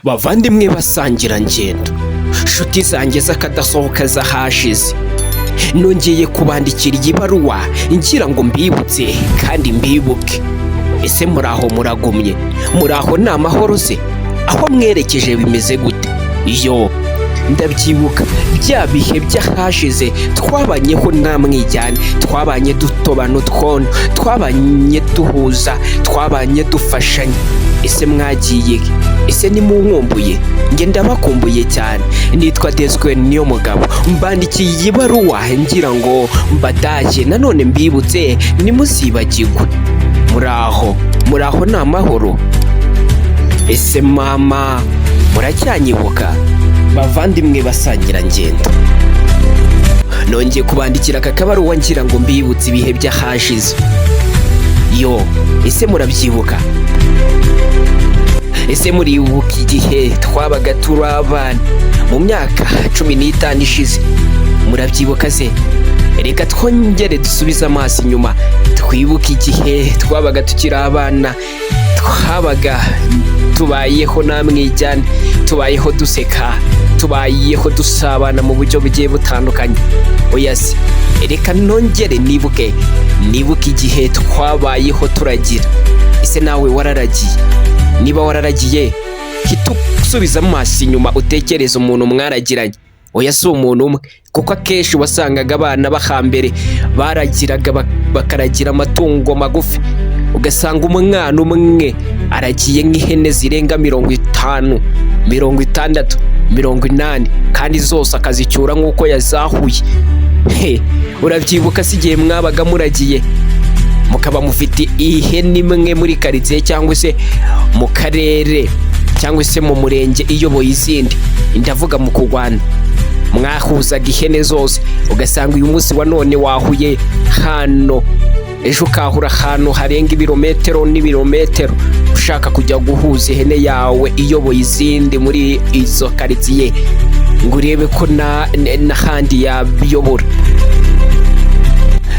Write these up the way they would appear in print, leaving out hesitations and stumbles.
Bavandimwe, basangirangendo, nshuti zanjye z'akadasohoka z'ahashize, nongeye kubandikira iyi baruwa ngira ngo mbibutse kandi mbibuke. Ese muraho, muragumye? Muraho, ni amahoro se? Aho mwerekeje bimeze gute? Yo, ndabyibuka bya bihe by'ahashize twabanyeho nta mwijyane, twabanye dutobana utwondo, twabanye duhuza, twabanye dufashanya. Ese mwagiye? Ese nimunkumbuye? Njye ndabakumbuye cyane. Nitwa Deswe niyo mugabo, mbandikiye iyi baruwa ngira ngo mbadashye, nanone mbibutse ntimuzibagirwe. Muraho, muraho, ni amahoro? Ese mama, muracyanyibuka? Bavandimwe, basangirangendo, nongeye kubandikira aka kabaruwa ngira ngo mbibutse ibihe by'ahashize. Yo, ese murabyibuka? Ese muribuka igihe twabaga turi abana mu myaka 15 ishize? Murabyibuka se? Reka twongere dusubize amaso inyuma, twibuke igihe twabaga tukiri abana, twabaga tubayeho nta mwijyane, tubayeho duseka, tubayeho dusabana mu buryo bugiye butandukanye. Oya se, reka nongere nibuke, nibuke igihe twabayeho turagira. Ese nawe wararagiye? Niba wararagiye, hita usubiza amaso inyuma, utekereze umuntu mwaragiranye. Oya, si umuntu umwe, kuko akenshi wasangaga abana bahambere baragiraga bakaragira amatungo magufi, ugasanga umwana umwe aragiye nk'ihene zirenga 50, 60, 80, kandi zose akazicyura nk'uko yazahuye. He, urabyibuka se igihe mwabaga muragiye, mukaba mufite ihene imwe muri karitsiye cyangwa se mu karere cyangwa se mu murenge iyoboye izindi? Ndavuga mu kurwana, mwahuzaga ihene zose, ugasanga uyu munsi wa none wahuye hano, ejo ukahura ahantu harenga ibirometero n'ibirometero, ushaka kujya guhuza ihene yawe iyoboye izindi muri izo karitsiye ngo urebe ko n'ahandi yabiyobora.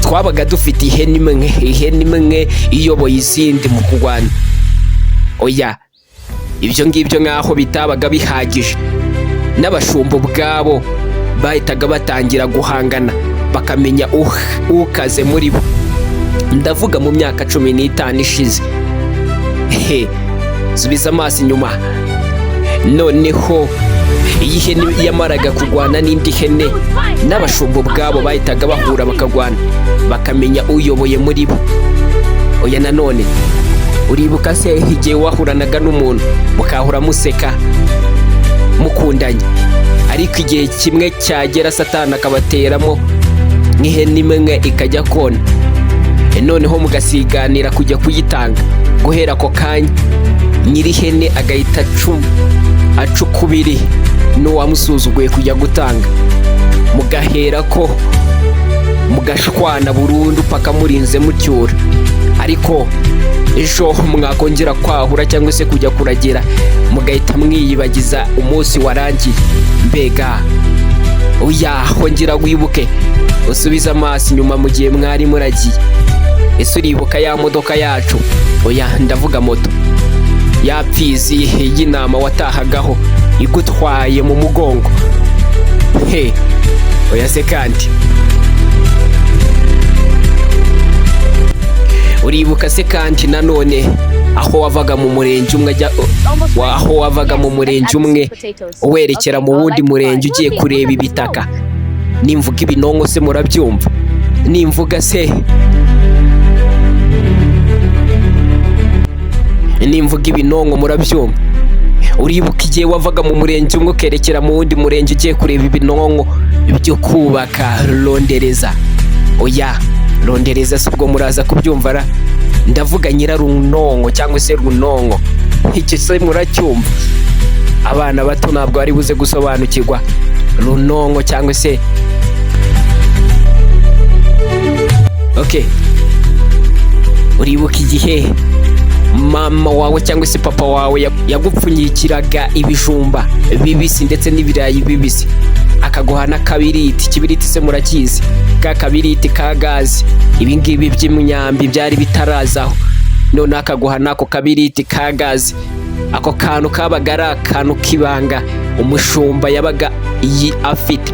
Twabaga dufite ihene imwe, ihene imwe iyoboye izindi mu kurwana. Oya, ibyo ngibyo nk'aho bitabaga bihagije, n'abashumba ubwabo bahitaga batangira guhangana, bakamenya ukaze muri bo. Ndavuga mu myaka 15 ishize. He, subiza amaso inyuma. Noneho iyi hene yamaraga kurwana n'indi hene, n'abashumba ubwabo bahitaga bahura bakagwana, bakamenya uyoboye muri bo. Oya, nanone uribuka se igihe wahuranaga n'umuntu, mukahura museka, mukundanye, ariko igihe kimwe cyagera Satani akabateramo nk'ihene imwe ikajya kona, noneho mugasiganira kujya kuyitanga? Guhera ako kanya nyir'ihene agahita aca ukubiri n'uwamusuzuguye kujya gutanga, mugahera ko mugashwana burundu paka murinze mucyura. Ariko ejo mwakongera kwahura cyangwa se kujya kuragira, mugahita mwiyibagiza umunsi warangiye. Mbega! Oya, hongera wibuke, usubize amaso inyuma mu gihe mwari muragiye. Ese uribuka ya modoka yacu? Oya, ndavuga moto ya pfizi y'intama watahagaho igutwaye mu mugongo? He, oya se kandi, uribuka se kandi nanone aho wavaga mu murenge umwe ajya aho wavaga mu murenge umwe werekera mu wundi murenge ugiye kureba ibitaka? Nimvuga ibinonko se murabyumva? Nimvuga se, nimvuga ibinonko murabyumva? Uribuka igihe wavaga mu murenge umwe ukerekera mu wundi murenge ugiye kureba ibinonko byo kubaka rondereza? Oya, rondereza si ubwo muraza kubyumva ra? Ndavuga nyirarunonko cyangwa se runonko. Icyo se muracyumva? Abana bato ntabwo bari buze gusobanukirwa runonko cyangwa se. Ok, uribuka igihe mama wawe cyangwa se papa wawe yagupfunyikiraga ibijumba bibisi ndetse n'ibirayi bibisi, akaguha n'akabiriti? Ikibiriti se murakizi? Ka kabiriti ka gaze, ibi ngibi by'imyambi byari bitarazaho. Noneho akaguha n'ako kabiriti ka gaze. Ako kantu kabaga ari akantu k'ibanga umushumba yabaga afite,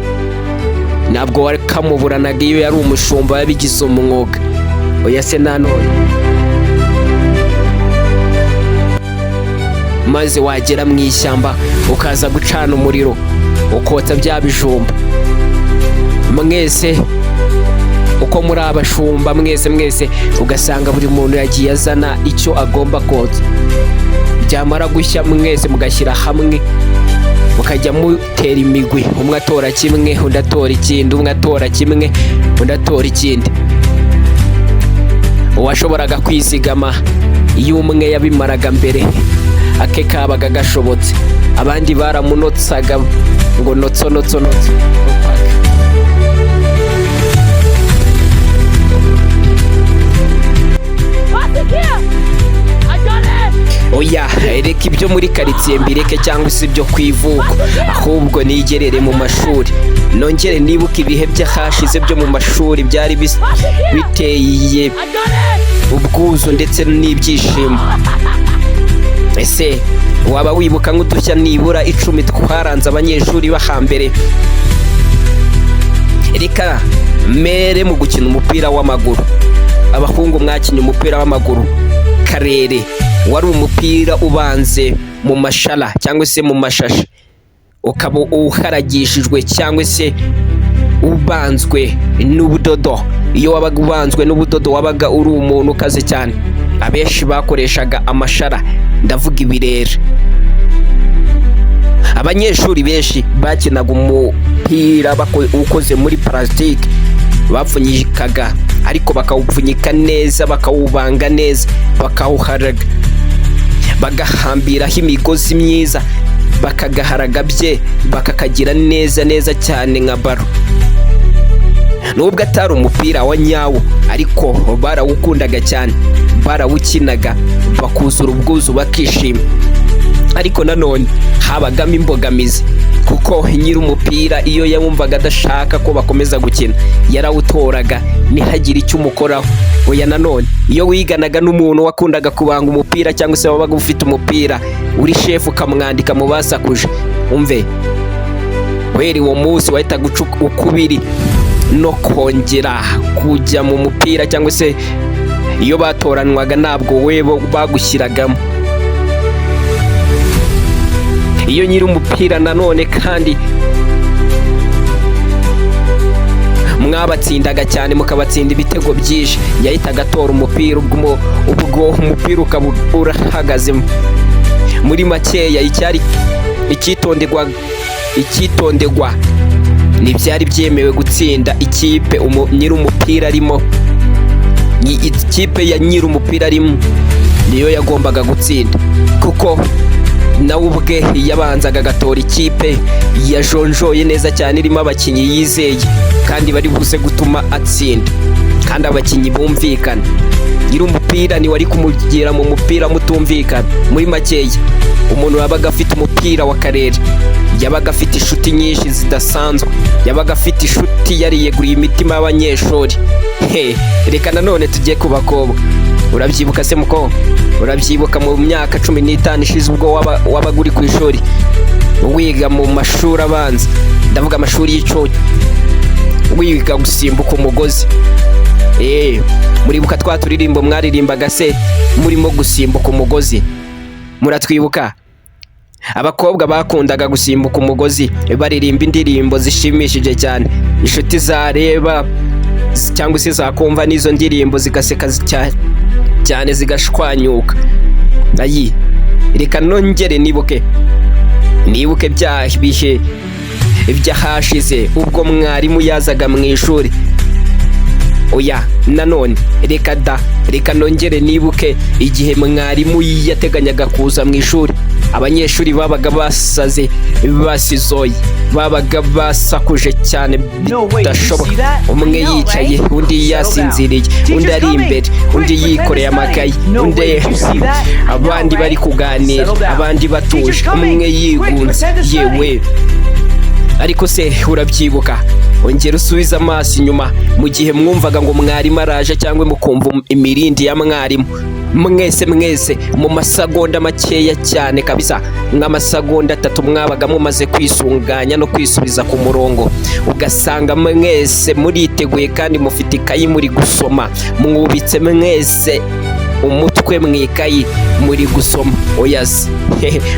ntabwo wari kamuburanaga iyo yari umushumba yabigize umwuga. Oya se nanone, maze wagera mu ishyamba ukaza gucana umuriro, ukotsa bya bijumba. Mwese uko muri abashumba, mwese mwese, ugasanga buri muntu yagiye azana icyo agomba kotsa. Byamara gushya, mwese mugashyira hamwe, mukajya mutera imigwi: umwe atora kimwe, undi atora ikindi, umwe atora kimwe, undi atora ikindi. Uwashoboraga kwizigama, iyo umwe yabimaraga mbere, ake kabaga gashobotse. Abandi baramunotsaga ngo notso notso notso paka. Pass it here! I got it! Oya, reka ibyo muri karitsiye mbireke, cyangwa se ibyo ku ivuko, ahubwo nigerere mu mashuri, nongere nibuke ibihe by'ahashize byo mu mashuri byari biteye I got it! ubwuzu ndetse n'ibyishimo. Ese waba wibuka nk'udushya nibura 10 twaranze abanyeshuri bo hambere? Reka mere mu gukina umupira w'amaguru. Abahungu mwakinnye umupira w'amaguru karere, wari umupira ubanze mu mashara cyangwa se mu mashashi, ukaba uharagishijwe cyangwa se ubanzwe n'ubudodo. Iyo wabaga ubanzwe n'ubudodo, wabaga uri umuntu ukaze cyane. Abenshi bakoreshaga amashara, ndavuga ibirere. Abanyeshuri benshi bakinaga umupira ukoze muri parasitike bapfunyikaga, ariko bakawupfunyika neza, bakawubanga neza, bakawuharaga, bagahambiraho imigozi myiza, bakagaharaga bye, bakakagira neza neza cyane nka baro. Nubwo atari umupira wa nyawo, ariko barawukundaga cyane, barawukinaga bakuzura ubwuzu, bakishima. Ariko nanone habagamo imbogamizi, kuko nyiri umupira iyo yumvaga adashaka ko bakomeza gukina, yarawutoraga ntihagire icyo umukoraho. Oya nanone, iyo wiganaga n'umuntu wakundaga kubanga umupira, cyangwa se wabaga ufite umupira uri shefu, ukamwandika mu basakuje, umve, guhera uwo munsi wahitaga uca ukubiri no kongera kujya mu mupira, cyangwa se iyo batoranwaga ntabwo we bagushyiragamo. Iyo nyiri umupira nanone kandi mwabatsindaga cyane, mukabatsinda ibitego byinshi, yahitaga atora umupira, ubwo umupira ukaba urahagazemo. Muri makeya, icyari icyitonderwa ntibyari byemewe gutsinda ikipe nyiri umupira arimo. Ni ikipe ya nyiri umupira arimo niyo yagombaga gutsinda, kuko nawe ubwe yabanzaga agatora ikipe yajonjoye neza cyane, irimo abakinnyi yizeye kandi bari buze gutuma atsinda, kandi abakinnyi bumvikana. Nyiri umupira ntiwari kumugira mu mupira mutumvikana. Muri makeya, umuntu wabaga afite umupira w'akarere yabaga afite inshuti nyinshi zidasanzwe, yabaga afite inshuti yariyeguriye imitima y'abanyeshuri. He, reka nanone tujye ku bakobwa. Urabyibuka se muko? Urabyibuka mu myaka 15 ishize, ubwo wabaga uri ku ishuri wiga mu mashuri abanza, ndavuga amashuri y'incuke, wiga gusimbuka umugozi? Muribuka twa turirimbo mwaririmbaga se murimo gusimbuka umugozi? Muratwibuka? Abakobwa bakundaga gusimbuka umugozi baririmba indirimbo zishimishije cyane. Inshuti zareba cyangwa se zakumva n'izo ndirimbo zigaseka cyane, zigashwanyuka. Ayi, reka nongere nibuke bya bihe by'ahashize, ubwo mwarimu yazaga mu ishuri. Oya nanone, reka da, reka nongere nibuke igihe mwarimu yateganyaga kuza mu ishuri. Abanyeshuri babaga basaze, basizoye, babaga basakuje cyane No way, did you bidashoboka. see that? Umwe I know, yicaye, right? undi Settle down. yasinziriye, Teacher's undi ari coming. imbere, Quick, undi pretend to yikoreye study. amakayi, No undi way, did you see that? I know, abandi bari right? kuganira, Settle down. abandi batuje, Teacher's coming. umwe Quick, yigunze. pretend to study. Yewe, ariko se urabyibuka? Ongera usubize amaso inyuma mu gihe mwumvaga ngo mwarimu araje, cyangwa mukumva imirindi ya mwarimu. Mwese mwese mu masegonda makeya cyane kabisa, nk'amasegonda 3, mwabaga mumaze kwisunganya no kwisubiza ku murongo, ugasanga mwese muriteguye kandi mufite ikayi muri gusoma, mwubitse mwese umutwe mu ikayi muri gusoma. Oya se,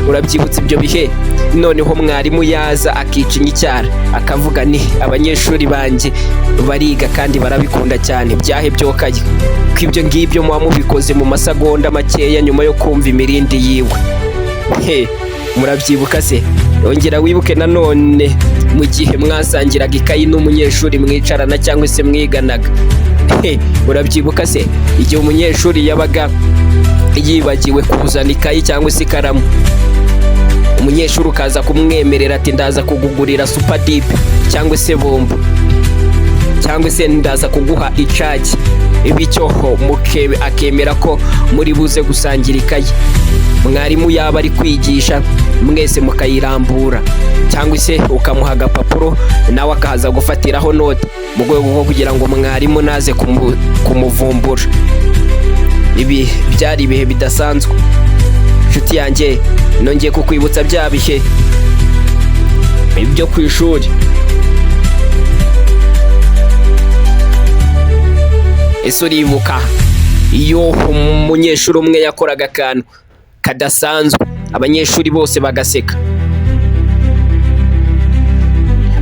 urabyibutse ibyo bihe? Noneho mwarimu yaza akica icyara, akavuga ni abanyeshuri banjye bariga kandi barabikunda cyane. Byahe byokaye ko ibyo ngibyo muba mubikoze mu masegonda makeya nyuma yo kumva imirindi yiwe. He, murabyibuka se? Ongera wibuke nanone mu gihe mwasangiraga ikayi n'umunyeshuri mwicarana cyangwa se mwiganaga. He, urabyibuka se igihe umunyeshuri yabaga yibagiwe kuzana ikayi cyangwa se ikaramu, umunyeshuri ukaza kumwemerera ati ndaza kugugurira Super Dip cyangwa se bombo cyangwa se ndaza kuguha icagi, bityo akemera ko muri buze gusangira ikayi, mwarimu yaba ari kwigisha mwese mukayirambura, cyangwa se ukamuha agapapuro nawe akaza gufatiraho note mu rwego rwo kugira ngo mwarimu naze kumuvumbura? Ibi byari ibihe bidasanzwe, inshuti yanjye. Nongeye kukwibutsa bya bihe byo ku ishuri. Ese uribuka iyo umunyeshuri umwe yakoraga akantu kadasanzwe, abanyeshuri bose bagaseka?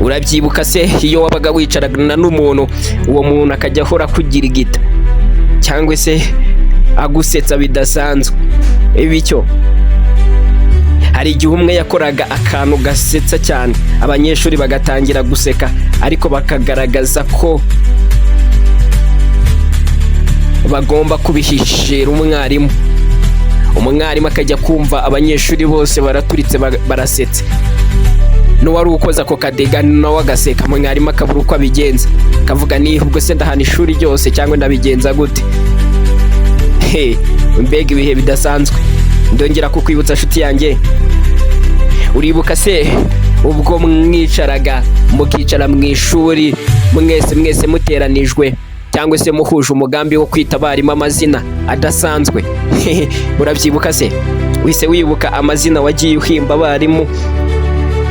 Urabyibuka se iyo wabaga wicarana n'umuntu, uwo muntu akajya ahora akugirigita cyangwa se agusetsa bidasanzwe? Bityo hari igihe umwe yakoraga akantu gasetsa cyane, abanyeshuri bagatangira guseka, ariko bakagaragaza ko bagomba kubihishira umwarimu. Umwarimu akajya kumva abanyeshuri bose baraturitse, barasetse, n'uwari ukoze ako kadega nawe agaseka, mwarimu akabura uko abigenza, akavuga ni ubwo se ndahana ishuri ryose cyangwa ndabigenza gute? He, mbega ibihe bidasanzwe! Ndongera kukwibutsa, nshuti yanjye. Uribuka se ubwo mwicaraga, mukicara mu ishuri mwese mwese muteranijwe cyangwa se muhuje umugambi wo kwita abarimu amazina adasanzwe? Urabyibuka se? Wise wibuka amazina wagiye uhimba abarimu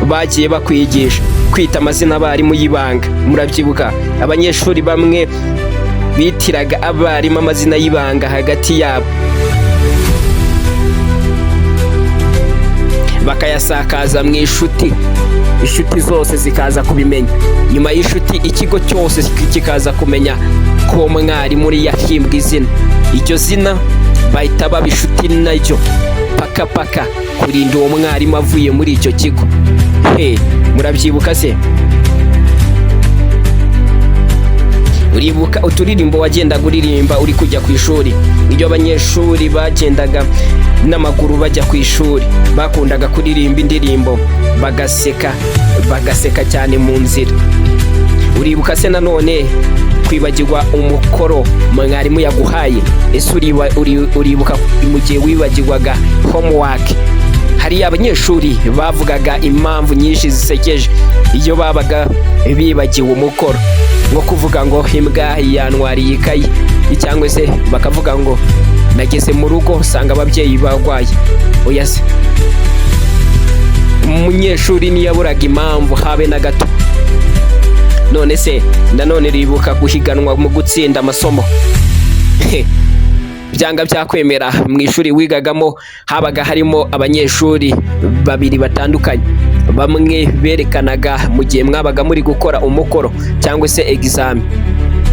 bagiye bakwigisha, kwita amazina abarimu y'ibanga? Murabyibuka abanyeshuri bamwe bitiraga abarimu amazina y'ibanga hagati yabo, bakayasakaza mu inshuti, inshuti zose zikaza kubimenya. Nyuma y'inshuti, ikigo cyose kikaza kumenya ko mwarimu uri yahimbwe izina. Iryo zina bahita baba inshuti naryo paka paka kurinda uwo mwarimu avuye muri icyo kigo. He, murabyibuka se? Uribuka uturirimbo wagendaga uririmba uri kujya ku ishuri? Iyo abanyeshuri bagendaga n'amaguru bajya ku ishuri, bakundaga kuririmba indirimbo bagaseka, bagaseka cyane mu nzira. Uribuka se nanone kwibagirwa umukoro mwarimu yaguhaye? Ese uribuka mu gihe wibagirwaga homework? Hari abanyeshuri bavugaga impamvu nyinshi zisekeje iyo babaga bibagiwe umukoro, nko kuvuga ngo imbwa yantwariye ikayi, cyangwa se bakavuga ngo nageze mu rugo nsanga ababyeyi barwaye. Oya se, umunyeshuri ntiyaburaga impamvu habe na gato. None se nanone ribuka guhiganwa mu gutsinda amasomo? Byanga byakwemera, mu ishuri wigagamo habaga harimo abanyeshuri babiri batandukanye. Bamwe berekanaga mu gihe mwabaga muri gukora umukoro cyangwa se egizami,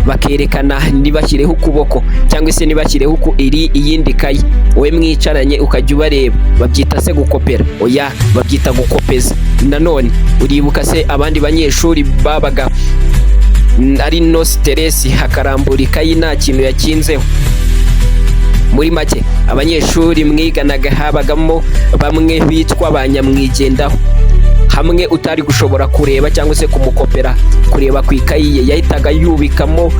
bakerekana ntibashyireho ukuboko cyangwa se ntibashyireho uku iri iyindi kayi, wowe mwicaranye ukajya ubareba. Babyita se gukopera? Oya, babyita gukopeza. Nanone uribuka se abandi banyeshuri babaga ari no stress, hakarambura ikayi nta kintu yakinzeho? Muri make, abanyeshuri mwiganaga habagamo bamwe bitwa ba nyamwigendaho, hamwe utari gushobora kureba cyangwa se kumukopera kureba ku ikayi ye, yahitaga yubikamo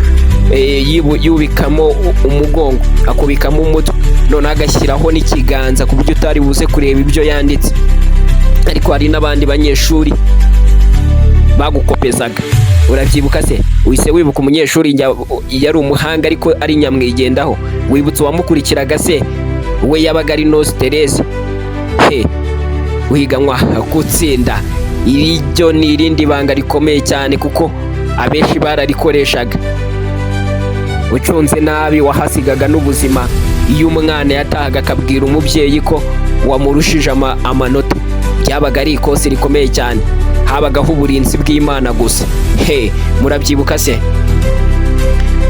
umugongo, akubikamo umutwe, noneho agashyiraho n'ikiganza ku buryo utari buze kureba ibyo yanditse. Ariko hari n'abandi banyeshuri bagukopezaga. Urabyibuka se? Uhise wibuka umunyeshuri yari umuhanga ariko ari nyamwigendaho. Wibutse uwamukurikiraga se? We yabaga ari no stress. He guhiganwa gutsinda, iryo ni irindi banga rikomeye cyane, kuko abenshi bararikoreshaga. Ucunze nabi wahasigaga n'ubuzima. Iyo umwana yatahaga akabwira umubyeyi ko wamurushije amanota, byabaga ari ikosi rikomeye cyane. Habagaho uburinzi bw'Imana gusa. He murabyibuka se?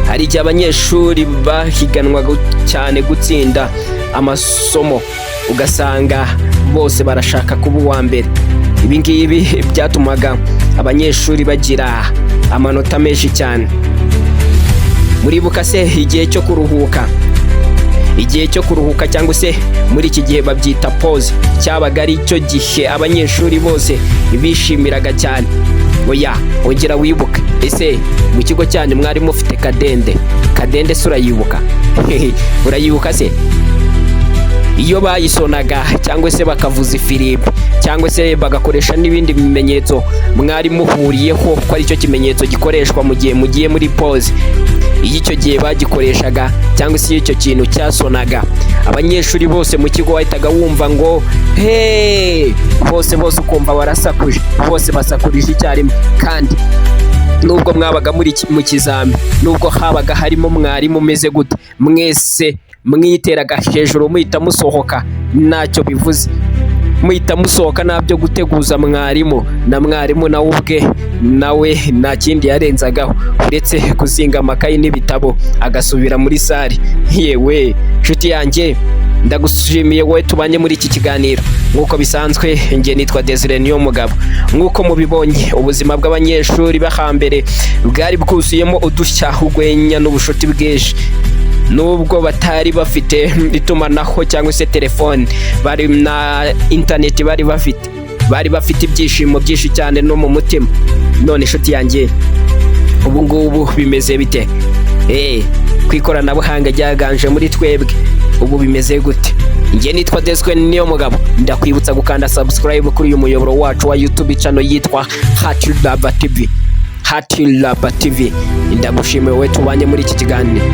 Hari igihe abanyeshuri bahiganwaga cyane gutsinda amasomo, ugasanga bose barashaka kuba uwa mbere. Ibi ngibi byatumaga abanyeshuri bagira amanota menshi cyane. Muribuka se igihe cyo kuruhuka? Igihe cyo kuruhuka, cyangwa se muri iki gihe babyita pause, cyabaga ari cyo gihe abanyeshuri bose bishimiraga cyane. Oya, ongera wibuke. Ese mu kigo cyanyu mwari mufite kadende? Kadende se urayibuka? Urayibuka se? Iyo bayisonaga, cyangwa se bakavuza ifirimbi, cyangwa se bagakoresha n'ibindi bimenyetso mwari muhuriyeho ko aricyo kimenyetso gikoreshwa mu gihe mugiye muri pause, iyo icyo gihe bagikoreshaga cyangwa se iyo icyo kintu cyasonaga, abanyeshuri bose mu kigo wahitaga wumva ngo he, bose bose ukumva barasakuje, bose basakurije icyarimwe. Kandi nubwo mwabaga muri mu kizami, nubwo habaga harimo mwarimu umeze gute, mwese mwiteraga hejuru, muhita musohoka ntacyo bivuze, muhita musohoka nta byo guteguza mwarimu. Na mwarimu nawe ubwe nawe nta kindi yarenzagaho uretse kuzinga amakayi n'ibitabo agasubira muri salle. Yewe nshuti yanjye, ndagushimiye wowe tubanye muri iki kiganiro. Nk'uko bisanzwe, njye nitwa Desire Niyomugabo. Nk'uko mubibonye, ubuzima bw'abanyeshuri bo hambere bwari bwuzuyemo udushya, urwenya n'ubushuti bwinshi. Nubwo batari bafite itumanaho cyangwa se telefone, bari na interineti bari bafite ibyishimo byinshi cyane no mu mutima. None inshuti yanjye, ubu ngubu bimeze bite? Ku ikoranabuhanga ryaganje muri twebwe, ubu bimeze gute? Njye nitwa Deswe Niyomugabo. Ndakwibutsa gukanda subscribe kuri uyu muyoboro wacu wa YouTube channel yitwa Hatilaba TV, Hatilaba TV. Ndagushimiye wowe tubanye muri iki kiganiro.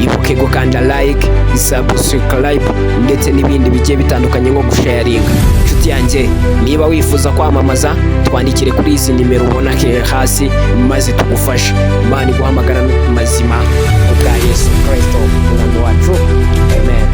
Ibuke gukanda like, subscribe ndetse n'ibindi bigiye bitandukanye nko gusharinga. Inshuti yanjye, niba wifuza kwamamaza, twandikire kuri izi nimero ubona hasi maze tugufashe. Imana iguhamagara mazima ku bwa Yesu Kristo umwami wacu, amen.